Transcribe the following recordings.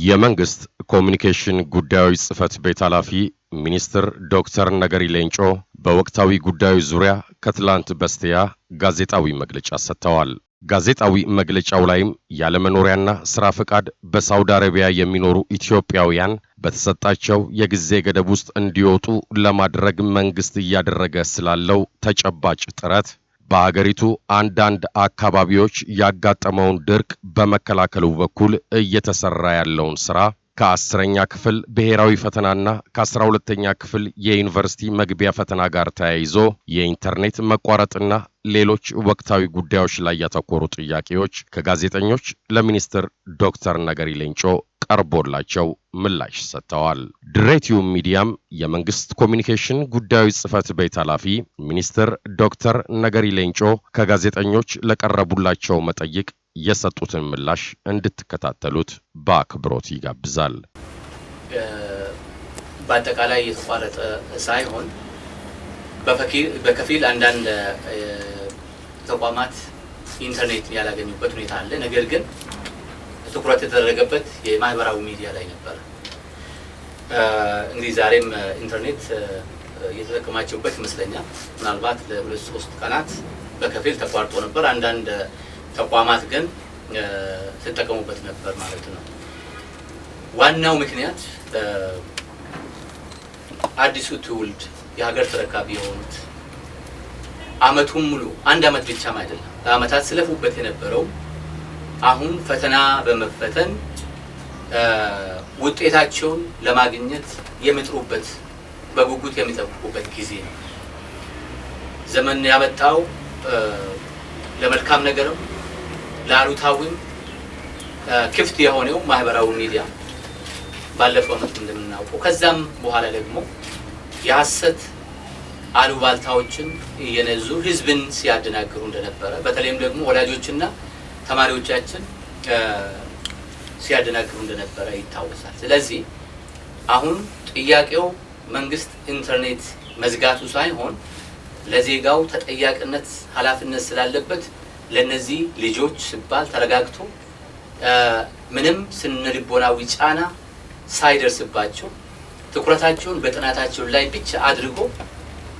የመንግስት ኮሚኒኬሽን ጉዳዮች ጽህፈት ቤት ኃላፊ ሚኒስትር ዶክተር ነገሪ ሌንጮ በወቅታዊ ጉዳዮች ዙሪያ ከትላንት በስቲያ ጋዜጣዊ መግለጫ ሰጥተዋል። ጋዜጣዊ መግለጫው ላይም ያለመኖሪያና ስራ ፈቃድ በሳውዲ አረቢያ የሚኖሩ ኢትዮጵያውያን በተሰጣቸው የጊዜ ገደብ ውስጥ እንዲወጡ ለማድረግ መንግስት እያደረገ ስላለው ተጨባጭ ጥረት፣ በአገሪቱ አንዳንድ አካባቢዎች ያጋጠመውን ድርቅ በመከላከሉ በኩል እየተሰራ ያለውን ስራ፣ ከ10ኛ ክፍል ብሔራዊ ፈተናና ከ12ኛ ክፍል የዩኒቨርሲቲ መግቢያ ፈተና ጋር ተያይዞ የኢንተርኔት መቋረጥና ሌሎች ወቅታዊ ጉዳዮች ላይ ያተኮሩ ጥያቄዎች ከጋዜጠኞች ለሚኒስትር ዶክተር ነገሪ ሌንጮ ቀርቦላቸው ምላሽ ሰጥተዋል። ድሬቲዩብ ሚዲያም የመንግስት ኮሚኒኬሽን ጉዳዮች ጽህፈት ቤት ኃላፊ ሚኒስትር ዶክተር ነገሪ ሌንጮ ከጋዜጠኞች ለቀረቡላቸው መጠይቅ የሰጡትን ምላሽ እንድትከታተሉት በአክብሮት ይጋብዛል። በአጠቃላይ የተቋረጠ ሳይሆን በከፊል አንዳንድ ተቋማት ኢንተርኔት ያላገኙበት ሁኔታ አለ። ነገር ግን ትኩረት የተደረገበት የማህበራዊ ሚዲያ ላይ ነበረ። እንግዲህ ዛሬም ኢንተርኔት እየተጠቀማቸውበት ይመስለኛል። ምናልባት ለ2-3 ቀናት በከፊል ተቋርጦ ነበር። አንዳንድ ተቋማት ግን ሲጠቀሙበት ነበር ማለት ነው። ዋናው ምክንያት አዲሱ ትውልድ፣ የሀገር ተረካቢ የሆኑት፣ አመቱን ሙሉ፣ አንድ አመት ብቻም አይደለም፣ ለአመታት ስለፉበት የነበረው አሁን ፈተና በመፈተን ውጤታቸውን ለማግኘት የሚጥሩበት፣ በጉጉት የሚጠብቁበት ጊዜ ነው። ዘመን ያመጣው ለመልካም ነገርም ለአሉታዊም ክፍት የሆነው ማህበራዊ ሚዲያ ባለፈው አመት እንደምናውቀው፣ ከዛም በኋላ ደግሞ የሀሰት አሉባልታዎችን እየነዙ ህዝብን ሲያደናግሩ እንደነበረ፣ በተለይም ደግሞ ወላጆችና ተማሪዎቻችን ሲያደናግሩ እንደነበረ ይታወሳል። ስለዚህ አሁን ጥያቄው መንግስት ኢንተርኔት መዝጋቱ ሳይሆን ለዜጋው ተጠያቂነት ኃላፊነት ስላለበት ለነዚህ ልጆች ሲባል ተረጋግቶ ምንም ስነ ልቦናዊ ጫና ሳይደርስባቸው ትኩረታቸውን በጥናታቸው ላይ ብቻ አድርጎ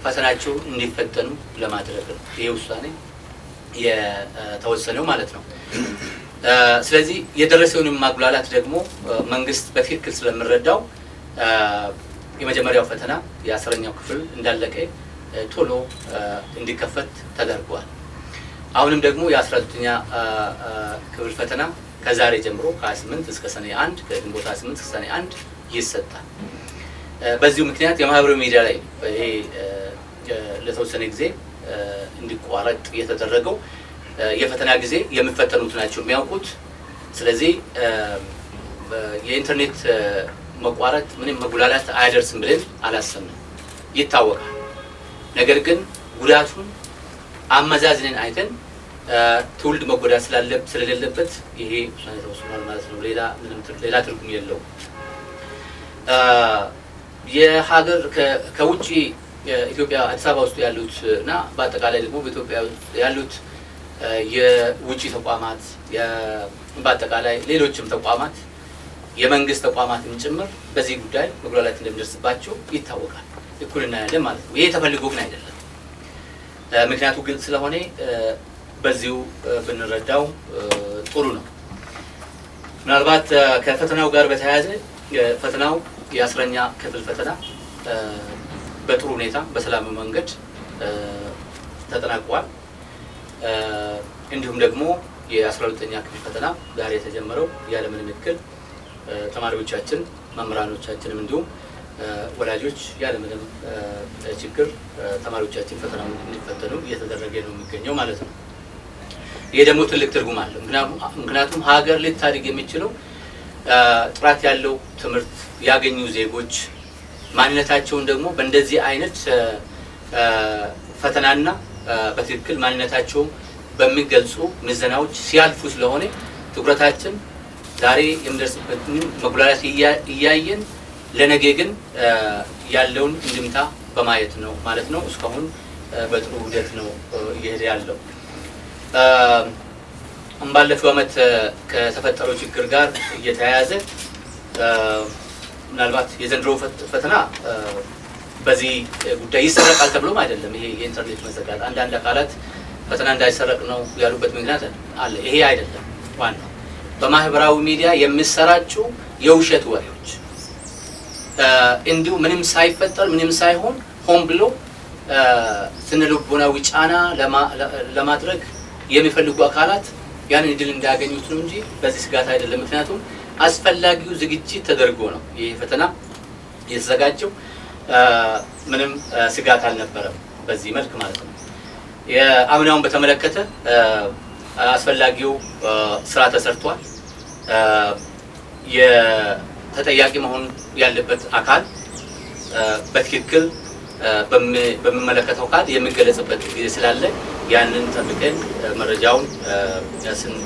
ፈተናቸውን እንዲፈተኑ ለማድረግ ነው ይህ ውሳኔ የተወሰነው ማለት ነው። ስለዚህ የደረሰውን ማጉላላት ደግሞ መንግስት በትክክል ስለምረዳው የመጀመሪያው ፈተና የ10ኛው ክፍል እንዳለቀ ቶሎ እንዲከፈት ተደርጓል። አሁንም ደግሞ የ12ኛ ክፍል ፈተና ከዛሬ ጀምሮ ከ28 እስከ ሰኔ 1፣ ከግንቦት 28 እስከ ሰኔ 1 ይሰጣል። በዚሁ ምክንያት የማህበራዊ ሚዲያ ላይ ይሄ ለተወሰነ ጊዜ እንዲቋረጥ የተደረገው። የፈተና ጊዜ የሚፈተኑት ናቸው የሚያውቁት። ስለዚህ የኢንተርኔት መቋረጥ ምንም መጉላላት አያደርስም ብለን አላሰብንም፣ ይታወቃል። ነገር ግን ጉዳቱን አመዛዝነን አይተን ትውልድ መጎዳት ስለሌለበት ይሄ ውሳኔ ተወስኗል ማለት ነው። ሌላ ምንም ሌላ ትርጉም የለውም። የሀገር ከውጭ ኢትዮጵያ አዲስ አበባ ውስጥ ያሉት እና በአጠቃላይ ደግሞ በኢትዮጵያ ውስጥ ያሉት የውጭ ተቋማት፣ በአጠቃላይ ሌሎችም ተቋማት፣ የመንግስት ተቋማትም ጭምር በዚህ ጉዳይ መጉላላት እንደሚደርስባቸው ይታወቃል። እኩል እናያለን ማለት ነው። ይሄ ተፈልጎ ግን አይደለም። ምክንያቱ ግልጽ ስለሆነ በዚሁ ብንረዳው ጥሩ ነው። ምናልባት ከፈተናው ጋር በተያያዘ ፈተናው የ10ኛ ክፍል ፈተና በጥሩ ሁኔታ በሰላማዊ መንገድ ተጠናቋል። እንዲሁም ደግሞ የ12ኛ ክፍል ፈተና ዛሬ የተጀመረው ያለምንም እክል ተማሪዎቻችን፣ መምህራኖቻችንም እንዲሁም ወላጆች ያለምንም ችግር ተማሪዎቻችን ፈተናውን እንዲፈተኑ እየተደረገ ነው የሚገኘው ማለት ነው። ይሄ ደግሞ ትልቅ ትርጉም አለው። ምክንያቱም ሀገር ልታድግ የሚችለው ጥራት ያለው ትምህርት ያገኙ ዜጎች ማንነታቸውን ደግሞ በእንደዚህ አይነት ፈተናና በትክክል ማንነታቸውን በሚገልጹ ምዘናዎች ሲያልፉ ስለሆነ ትኩረታችን ዛሬ የሚደርስበትን መጉላላት እያየን ለነገ ግን ያለውን እንድምታ በማየት ነው ማለት ነው። እስካሁን በጥሩ ሂደት ነው እየሄደ ያለው። ባለፈው ዓመት ከተፈጠረው ችግር ጋር እየተያያዘ ምናልባት የዘንድሮ ፈተና በዚህ ጉዳይ ይሰረቃል ተብሎም አይደለም። ይሄ የኢንተርኔት መዘጋት አንዳንድ አካላት ፈተና እንዳይሰረቅ ነው ያሉበት ምክንያት አለ። ይሄ አይደለም ዋናው። በማህበራዊ ሚዲያ የሚሰራጩ የውሸት ወሬዎች እንዲሁ ምንም ሳይፈጠር ምንም ሳይሆን ሆን ብሎ ስነ ልቦናዊ ጫና ለማድረግ የሚፈልጉ አካላት ያንን እድል እንዳያገኙት ነው እንጂ በዚህ ስጋት አይደለም። ምክንያቱም አስፈላጊው ዝግጅት ተደርጎ ነው ይህ ፈተና የተዘጋጀው። ምንም ስጋት አልነበረም በዚህ መልክ ማለት ነው። የአምናውን በተመለከተ አስፈላጊው ስራ ተሰርቷል። የተጠያቂ መሆን ያለበት አካል በትክክል በሚመለከተው አካል የሚገለጽበት ጊዜ ስላለ ያንን ጠብቀን መረጃውን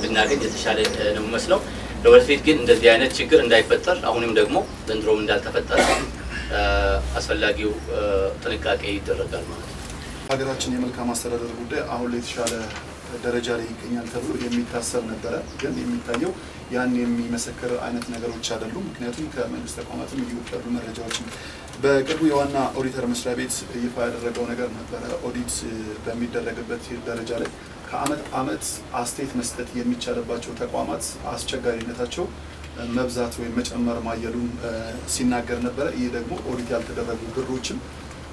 ብናገኝ የተሻለ ነው የሚመስለው። ለወደፊት ግን እንደዚህ አይነት ችግር እንዳይፈጠር አሁንም ደግሞ ዘንድሮም እንዳልተፈጠረ አስፈላጊው ጥንቃቄ ይደረጋል ማለት ነው። ሀገራችን የመልካም አስተዳደር ጉዳይ አሁን ላይ የተሻለ ደረጃ ላይ ይገኛል ተብሎ የሚታሰብ ነበረ። ግን የሚታየው ያን የሚመሰክር አይነት ነገሮች አይደሉም። ምክንያቱም ከመንግስት ተቋማትም እየወጡ ያሉ መረጃዎችም በቅርቡ የዋና ኦዲተር መስሪያ ቤት ይፋ ያደረገው ነገር ነበረ። ኦዲት በሚደረግበት ደረጃ ላይ ከአመት አመት አስተያየት መስጠት የሚቻልባቸው ተቋማት አስቸጋሪነታቸው መብዛት ወይም መጨመር ማየሉን ሲናገር ነበረ። ይህ ደግሞ ኦዲት ያልተደረጉ ብሮችም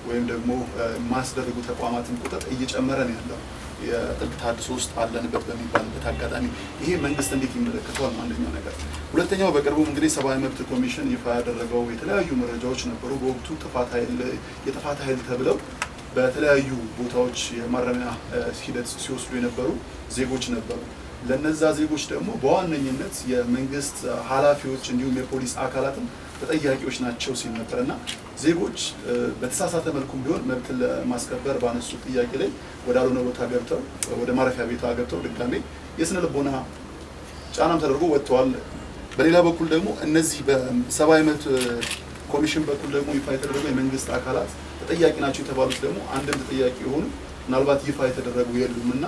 ወይም ደግሞ የማያስደርጉ ተቋማትን ቁጥር እየጨመረ ነው ያለው። የጥልቅ ተሃድሶ ውስጥ አለንበት በሚባልበት አጋጣሚ ይሄ መንግስት እንዴት ይመለከተዋል? አንደኛው ነገር። ሁለተኛው በቅርቡም እንግዲህ ሰብአዊ መብት ኮሚሽን ይፋ ያደረገው የተለያዩ መረጃዎች ነበሩ። በወቅቱ የጥፋት ኃይል ተብለው በተለያዩ ቦታዎች የማረሚያ ሂደት ሲወስዱ የነበሩ ዜጎች ነበሩ። ለነዛ ዜጎች ደግሞ በዋነኝነት የመንግስት ኃላፊዎች እንዲሁም የፖሊስ አካላትም ተጠያቂዎች ናቸው ሲል ነበር እና ዜጎች በተሳሳተ መልኩም ቢሆን መብትን ለማስከበር ባነሱ ጥያቄ ላይ ወዳልሆነ ቦታ ገብተው ወደ ማረፊያ ቤታ ገብተው ድጋሜ የስነ ልቦና ጫናም ተደርጎ ወጥተዋል። በሌላ በኩል ደግሞ እነዚህ በሰብአዊ መብት ኮሚሽን በኩል ደግሞ ይፋ የተደረገው የመንግስት አካላት ተጠያቂ ናቸው የተባሉት ደግሞ አንድም ተጠያቂ የሆኑ ምናልባት ይፋ የተደረጉ የሉም እና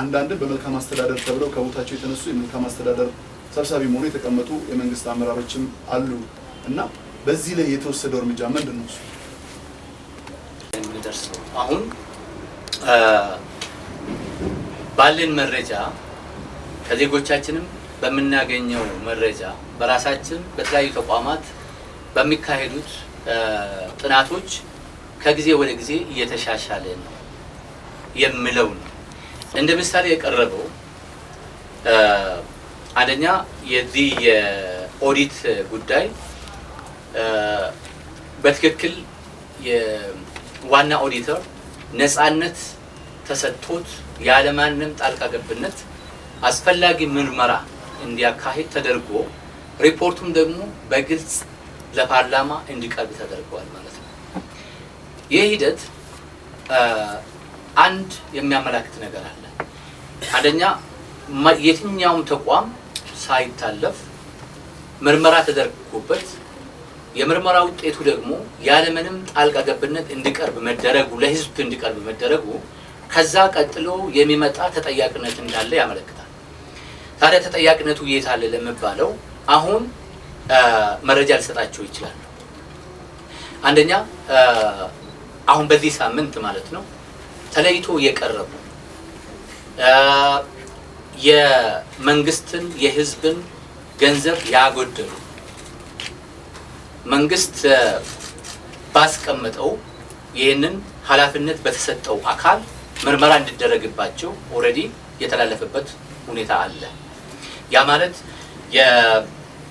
አንዳንድም በመልካም አስተዳደር ተብለው ከቦታቸው የተነሱ የመልካም አስተዳደር ሰብሳቢ መሆኑ የተቀመጡ የመንግስት አመራሮችም አሉ እና በዚህ ላይ የተወሰደው እርምጃ ምንድን ነው? እሱ የምንደርሰው አሁን ባለን መረጃ ከዜጎቻችንም በምናገኘው መረጃ በራሳችን በተለያዩ ተቋማት በሚካሄዱት ጥናቶች ከጊዜ ወደ ጊዜ እየተሻሻለ ነው የሚለው ነው። እንደ ምሳሌ የቀረበው አንደኛ የዚህ የኦዲት ጉዳይ በትክክል የዋና ኦዲተር ነፃነት ተሰጥቶት ያለማንም ጣልቃ ገብነት አስፈላጊ ምርመራ እንዲያካሂድ ተደርጎ ሪፖርቱም ደግሞ በግልጽ ለፓርላማ እንዲቀርብ ተደርጓል ማለት ነው። ይህ ሂደት አንድ የሚያመላክት ነገር አለ። አንደኛ የትኛውም ተቋም ሳይታለፍ ምርመራ ተደርጎበት የምርመራ ውጤቱ ደግሞ ያለምንም ጣልቃ ገብነት እንዲቀርብ መደረጉ ለሕዝብ እንዲቀርብ መደረጉ ከዛ ቀጥሎ የሚመጣ ተጠያቂነት እንዳለ ያመለክታል። ታዲያ ተጠያቂነቱ የት አለ ለሚባለው አሁን መረጃ ሊሰጣቸው ይችላሉ። አንደኛ አሁን በዚህ ሳምንት ማለት ነው ተለይቶ የቀረቡ የመንግስትን የህዝብን ገንዘብ ያጎደሉ መንግስት ባስቀመጠው ይህንን ኃላፊነት በተሰጠው አካል ምርመራ እንዲደረግባቸው already የተላለፈበት ሁኔታ አለ። ያ ማለት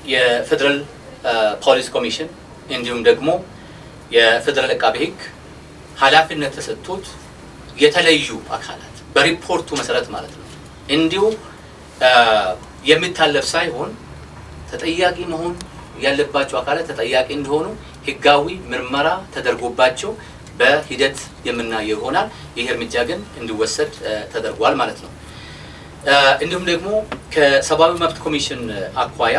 የፌዴራል ፖሊስ ኮሚሽን እንዲሁም ደግሞ የፌዴራል አቃቤ ሕግ ኃላፊነት ተሰጥቶት የተለዩ አካላት በሪፖርቱ መሰረት ማለት ነው እንዲሁ የሚታለፍ ሳይሆን ተጠያቂ መሆን ያለባቸው አካላት ተጠያቂ እንደሆኑ ህጋዊ ምርመራ ተደርጎባቸው በሂደት የምናየው ይሆናል። ይህ እርምጃ ግን እንዲወሰድ ተደርጓል ማለት ነው። እንዲሁም ደግሞ ከሰብአዊ መብት ኮሚሽን አኳያ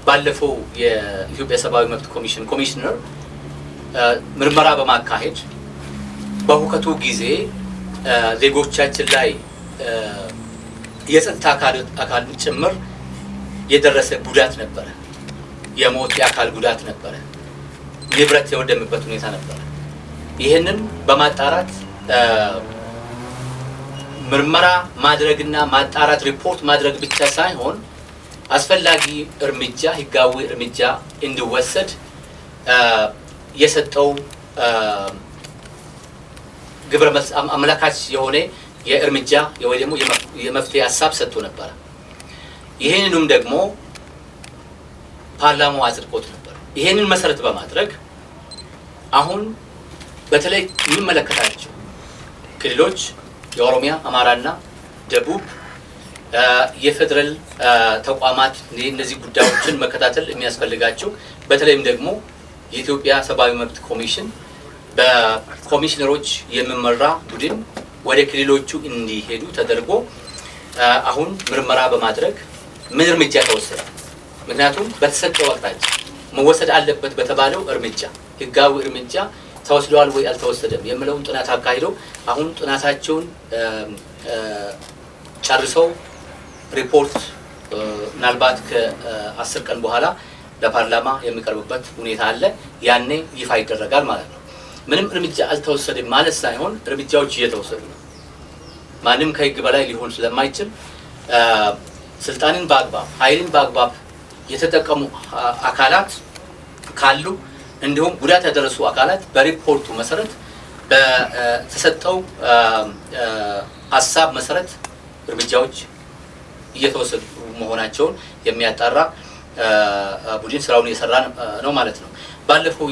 ባለፈው የኢትዮጵያ ሰብአዊ መብት ኮሚሽን ኮሚሽነር ምርመራ በማካሄድ በሁከቱ ጊዜ ዜጎቻችን ላይ የጸጥታ አካል ጭምር የደረሰ ጉዳት ነበረ። የሞት የአካል ጉዳት ነበረ፣ ንብረት የወደመበት ሁኔታ ነበረ። ይህንን በማጣራት ምርመራ ማድረግና ማጣራት ሪፖርት ማድረግ ብቻ ሳይሆን አስፈላጊ እርምጃ ህጋዊ እርምጃ እንዲወሰድ የሰጠው ግብረ መልስ አመላካች የሆነ የእርምጃ ወይ ደግሞ የመፍትሄ ሀሳብ ሰጥቶ ነበረ። ይህንንም ደግሞ ፓርላማው አጽድቆት ነበር። ይህንን መሰረት በማድረግ አሁን በተለይ የሚመለከታቸው ክልሎች የኦሮሚያ፣ አማራና ደቡብ የፌዴራል ተቋማት እነዚህ ጉዳዮችን መከታተል የሚያስፈልጋቸው በተለይም ደግሞ የኢትዮጵያ ሰብአዊ መብት ኮሚሽን በኮሚሽነሮች የሚመራ ቡድን ወደ ክልሎቹ እንዲሄዱ ተደርጎ አሁን ምርመራ በማድረግ ምን እርምጃ ተወሰደ? ምክንያቱም በተሰጠው አቅጣጫ መወሰድ አለበት በተባለው እርምጃ ህጋዊ እርምጃ ተወስደዋል ወይ አልተወሰደም የሚለውን ጥናት አካሂደው አሁን ጥናታቸውን ጨርሰው ሪፖርት ምናልባት ከ10 ቀን በኋላ ለፓርላማ የሚቀርብበት ሁኔታ አለ። ያኔ ይፋ ይደረጋል ማለት ነው። ምንም እርምጃ አልተወሰደም ማለት ሳይሆን እርምጃዎች እየተወሰዱ ነው። ማንም ከህግ በላይ ሊሆን ስለማይችል ስልጣንን በአግባብ ኃይልን በአግባብ የተጠቀሙ አካላት ካሉ እንዲሁም ጉዳት ያደረሱ አካላት በሪፖርቱ መሰረት በተሰጠው ሀሳብ መሰረት እርምጃዎች እየተወሰዱ መሆናቸውን የሚያጣራ ቡድን ስራውን እየሰራ ነው ማለት ነው። ባለፈው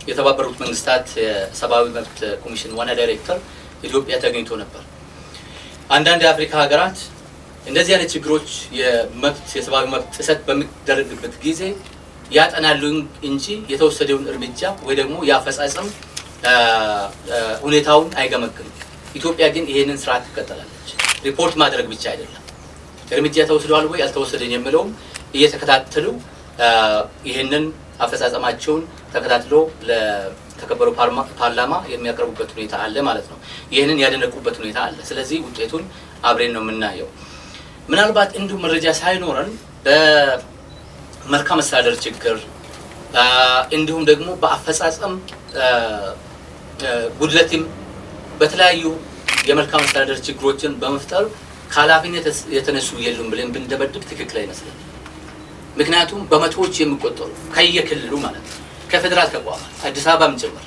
የተባበሩት መንግስታት የሰብአዊ መብት ኮሚሽን ዋና ዳይሬክተር ኢትዮጵያ ተገኝቶ ነበር። አንዳንድ የአፍሪካ ሀገራት እንደዚህ አይነት ችግሮች የመብት የሰብአዊ መብት ጥሰት በሚደረግበት ጊዜ ያጠናሉ እንጂ የተወሰደውን እርምጃ ወይ ደግሞ የአፈጻጸም ሁኔታውን አይገመግምም። ኢትዮጵያ ግን ይሄንን ስርዓት ትከተላለች። ሪፖርት ማድረግ ብቻ አይደለም፣ እርምጃ ተወስደዋል ወይ አልተወሰደም የሚለውም እየተከታተሉ ይህንን አፈጻጸማቸውን ተከታትሎ ለተከበረው ፓርላማ የሚያቀርቡበት ሁኔታ አለ ማለት ነው። ይህንን ያደነቁበት ሁኔታ አለ። ስለዚህ ውጤቱን አብሬን ነው የምናየው። ምናልባት እንዲሁ መረጃ ሳይኖረን በመልካም አስተዳደር ችግር እንዲሁም ደግሞ በአፈጻጸም ጉድለትም በተለያዩ የመልካም አስተዳደር ችግሮችን በመፍጠር ከኃላፊነት የተነሱ የሉም ብለን ብንደበድብ ትክክል አይመስልም። ምክንያቱም በመቶዎች የሚቆጠሩ ከየክልሉ ማለት ነው ከፌዴራል ተቋማት አዲስ አበባም ጭምር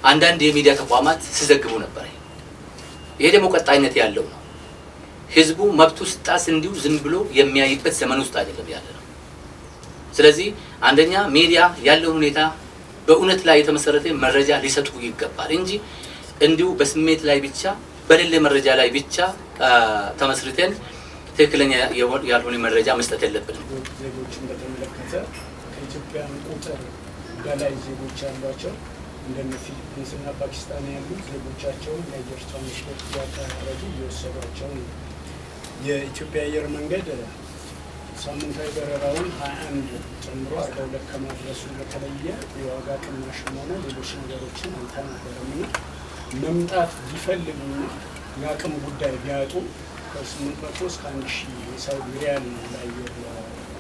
አንዳንድ የሚዲያ ተቋማት ሲዘግቡ ነበር። ይሄ ደግሞ ቀጣይነት ያለው ነው። ህዝቡ መብቱ ሲጣስ እንዲሁ ዝም ብሎ የሚያይበት ዘመን ውስጥ አይደለም ያለ ነው። ስለዚህ አንደኛ ሚዲያ ያለውን ሁኔታ በእውነት ላይ የተመሰረተ መረጃ ሊሰጡ ይገባል እንጂ እንዲሁ በስሜት ላይ ብቻ በሌለ መረጃ ላይ ብቻ ተመስርተን ትክክለኛ ያልሆነ መረጃ መስጠት የለብንም። ዜጎችን በተመለከተ ከኢትዮጵያ ቁጥር በላይ ዜጎች ያሏቸው እንደነ ፊሊፒንስ እና ፓኪስታን ያሉ ዜጎቻቸውን የአየር ትራንስፖርት እያቀረቡ እየወሰዷቸው ነው። የኢትዮጵያ አየር መንገድ ሳምንታዊ በረራውን 21 ጨምሮ 42 ከማድረሱ በተለየ የዋጋ ቅናሽም ሆነ ሌሎች ነገሮችን አልተናገረም እና መምጣት ቢፈልጉና የአቅም ጉዳይ ቢያጡ ከ800 እስከ 1000 የሳውዲ ሪያል ነው ለአየር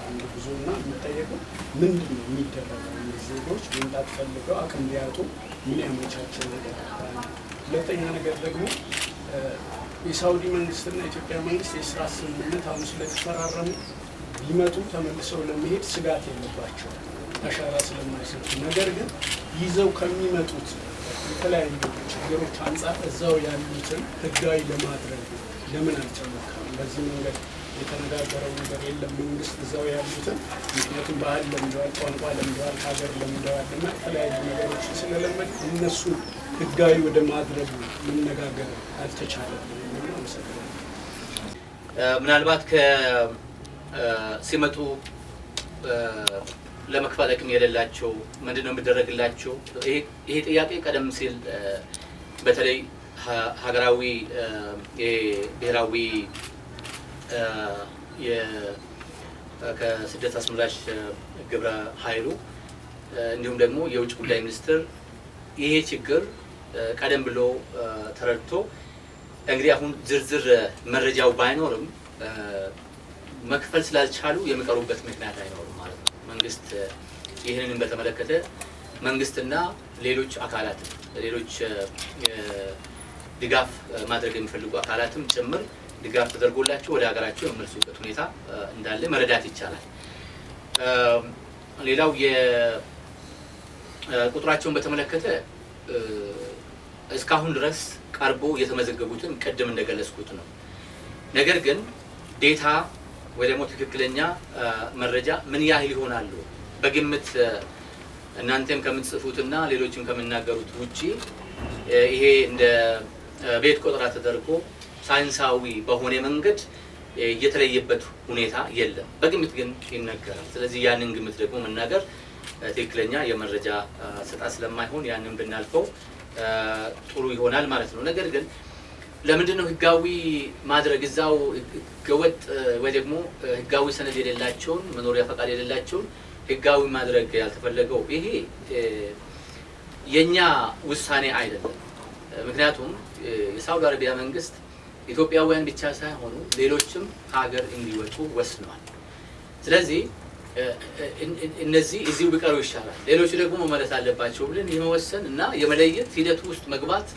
አንድ ጉዞ እና የሚጠየቀው ምንድን ነው የሚደረገው? እነዚህ ዜጎች መምጣት ፈልገው አቅም ቢያጡ ምን ያመቻቸው ነገር አለ? ሁለተኛ ነገር ደግሞ የሳውዲ መንግስትና የኢትዮጵያ መንግስት የስራ ስምምነት አሁን ስለተፈራረሙ ቢመጡ ተመልሰው ለመሄድ ስጋት የለባቸውም አሻራ ስለማይሰጡ። ነገር ግን ይዘው ከሚመጡት የተለያዩ ችግሮች አንጻር እዛው ያሉትን ህጋዊ ለማድረግ ለምን አልተሞከረም? በዚህ መንገድ የተነጋገረው ነገር የለም መንግስት እዛው ያሉትን፣ ምክንያቱም ባህል ለምደዋል፣ ቋንቋ ለምደዋል፣ ሀገር ለምደዋል እና የተለያዩ ነገሮችን ስለለመድ እነሱ ህጋዊ ወደ ማድረጉ መነጋገር አልተቻለም። አመሰግናለሁ። ምናልባት ሲመጡ ለመክፈል አቅም የሌላቸው ምንድነው የሚደረግላቸው? ይሄ ጥያቄ ቀደም ሲል በተለይ ሀገራዊ ብሔራዊ ከስደት አስመላሽ ግብረ ኃይሉ እንዲሁም ደግሞ የውጭ ጉዳይ ሚኒስትር ይሄ ችግር ቀደም ብሎ ተረድቶ እንግዲህ አሁን ዝርዝር መረጃው ባይኖርም መክፈል ስላልቻሉ የሚቀሩበት ምክንያት አይኖርም ማለት ነው። መንግስት ይህንንም በተመለከተ መንግስትና ሌሎች አካላትም፣ ሌሎች ድጋፍ ማድረግ የሚፈልጉ አካላትም ጭምር ድጋፍ ተደርጎላቸው ወደ ሀገራቸው የሚመልሱበት ሁኔታ እንዳለ መረዳት ይቻላል። ሌላው የቁጥራቸውን በተመለከተ እስካሁን ድረስ ቀርቦ የተመዘገቡትን ቅድም እንደገለጽኩት ነው። ነገር ግን data ወይ ደግሞ ትክክለኛ መረጃ ምን ያህል ይሆናሉ በግምት እናንተም ከምትጽፉትና ሌሎችም ከሚናገሩት ውጪ ይሄ እንደ ቤት ቆጠራ ተደርጎ ሳይንሳዊ በሆነ መንገድ የተለየበት ሁኔታ የለም። በግምት ግን ይነገራል። ስለዚህ ያንን ግምት ደግሞ መናገር ትክክለኛ የመረጃ ስጣ ስለማይሆን ያንን ብናልፈው ጥሩ ይሆናል ማለት ነው። ነገር ግን ለምንድን ነው ህጋዊ ማድረግ፣ እዛው ህገወጥ ወይ ደግሞ ህጋዊ ሰነድ የሌላቸውን፣ መኖሪያ ፈቃድ የሌላቸውን ህጋዊ ማድረግ ያልተፈለገው? ይሄ የኛ ውሳኔ አይደለም። ምክንያቱም የሳውዲ አረቢያ መንግስት ኢትዮጵያውያን ብቻ ሳይሆኑ ሌሎችም ከሀገር እንዲወጡ ወስነዋል። ስለዚህ እነዚህ እዚሁ ቢቀሩ ይሻላል፣ ሌሎቹ ደግሞ መመለስ አለባቸው ብለን የመወሰን እና የመለየት ሂደቱ ውስጥ መግባት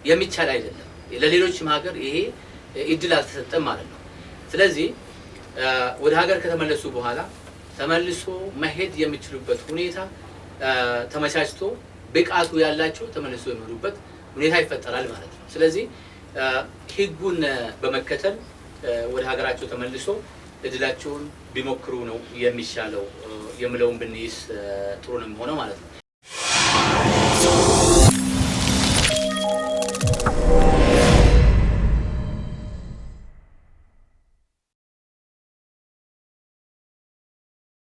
የሚቻል አይደለም። ለሌሎችም ሀገር ይሄ እድል አልተሰጠም ማለት ነው። ስለዚህ ወደ ሀገር ከተመለሱ በኋላ ተመልሶ መሄድ የሚችሉበት ሁኔታ ተመቻችቶ ብቃቱ ያላቸው ተመልሶ የሚሄዱበት ሁኔታ ይፈጠራል ማለት ነው። ስለዚህ ህጉን በመከተል ወደ ሀገራቸው ተመልሶ እድላቸውን ቢሞክሩ ነው የሚሻለው የምለውን ብንይዝ ጥሩ ነው የሚሆነው ማለት ነው።